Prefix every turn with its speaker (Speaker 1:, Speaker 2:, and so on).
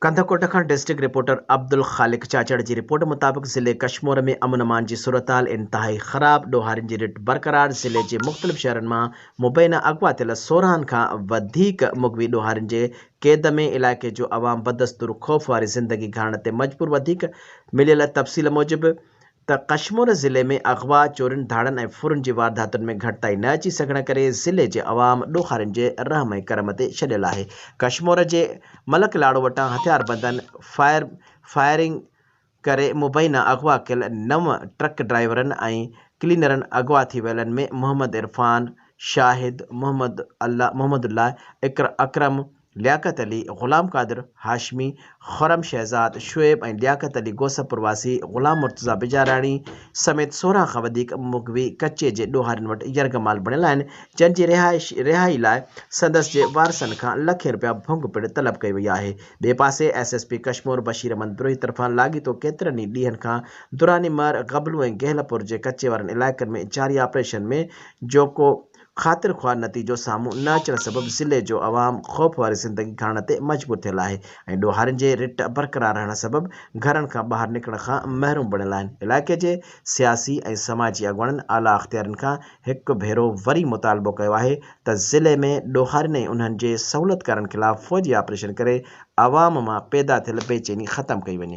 Speaker 1: ڪنڌڪوٽ کان district reporter Abdul Khaliq Chachar جي report مطابق ضلعي ڪشمور ۾ امن امان جي صورتحال انتهائي خراب، ڏوهارين جي رٽ برقرار، ضلعي جي مختلف شهرن مان مبينا اغوا ٿيل 16 کان وڌيڪ مغوي ڏوهارين جي قيد ۾ علائقي جو عوام بدستور خوف واري زندگي گهارڻ تي مجبور وڌيڪ مليل تفصيل موجب ته ڪشمور ضلعي ۾ اغوا، چورين، ڌاڙن ۽ ڦرن جي وارداتن ۾ گهٽتائي نه اچي سگهڻ ڪري ضلعي جي عوام ڏوهارين جي رحم ۽ ڪرم تي ڇڏيل آهي. ڪشمور جي ملڪ لاڙو وٽان هٿياربندن فائر فائرنگ ڪري مبينا اغوا ڪيل نو ٽرڪ ڊرائيورن ۽ ڪلينرن اغوا ٿي ويلن ۾ محمد عرفان، شاهد، محمد الله، محمد الله، اڪرم، لياقت علي، غلام قادر هاشمي، خرم شهزاد، شعيب ۽ لياقت علي گوسپور واسي غلام مرتضيٰ بجاراڻي سميت 16 کان وڌيڪ مغوي ڪچي جي ڏوهارين وٽ يرغمال بڻيل آهن، جن جي رهائش رهائي لاء سندس جي وارثن کان لکين رپيا ڀنگ پڻ طلب ڪئي وئي آهي. ٻئي پاسي S S P Kashmore Bashir Ahmed Brohi طرفان لاڳيتو ڪيترن ئي ڏينهن کان دراني مهر، غبلو ۽ گهلپور جي ڪچي وارن علائقن ۾ جاري آپريشن ۾ جو ڪو خاطر خواهه نتيجو سامهون نه اچڻ سبب ضلعي جو عوام خوف واري زندگي گهارڻ تي مجبور ٿيل آهي ۽ ڏوهارين جي رٽ برقرار رهڻ سبب گهرن کان ٻاهر نڪرڻ کان محروم بڻيل آهن. علائقي جي سياسي ۽ سماجي اڳواڻن اعليٰ اختيارين کان هڪ ڀيرو وري مطالبو ڪيو آهي ته ضلعي ۾ ڏوهارين ۽ انهن جي سهولتڪارن خلاف فوجي آپريشن ڪري عوام مان پيدا ٿيل بيچيني ختم ڪئي وڃي.